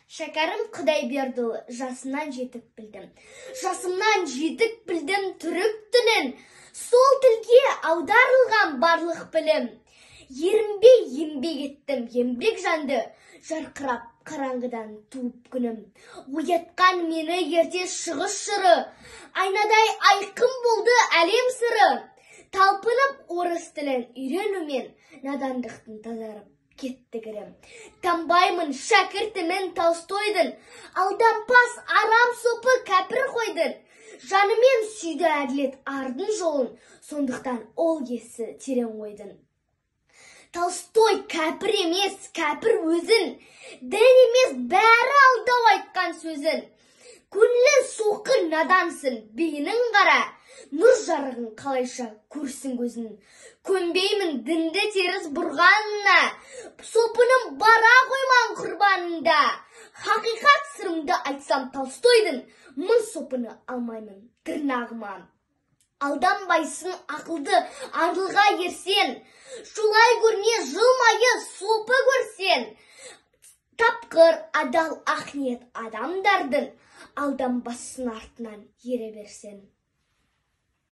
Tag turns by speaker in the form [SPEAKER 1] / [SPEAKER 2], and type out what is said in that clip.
[SPEAKER 1] Шәкәрім Құдайбердіұлы, жасымнан жетік білдім. Жасымнан жетік білдім түрік тілін. Сол тілге аударылған барлық білім. Ерінбей еңбек еттім, еңбек жанды, жарқырап қараңғыдан туып күнім. Оятқан мені ерте шығыс жыры, айнадай айқын болды әлем сыры. Талпынып орыс тілін үйренумен надандықтың тазарып кетті кірім. Танбаймын шәкіртімін Толстойдың, алдампаз арам сопы кәпір қойдың. Жанымен сүйді әділет ардың жолын, сондықтан ол есі терең ойдың. Толстой кәпір емес, кәпір өзін, дін емес бәрі алдау айтқан сөзін. Көңілі соқыр надансың, бейнің қара, нұр жарығын қалайша көрсін көзін. Көнбеймін дінді теріс бұрғанына, сопының бара қойман құрбанында. Хақиқат сырымды айтсам Толстойдың, мың сопыны алмаймын тырнағыма. Алданбайсың ақылды арлыға ерсен, жолай көрме жылмайы сопы көрсен. Тапқыр адал ақ ниет адамдардың, алданбассың артынан ере берсең.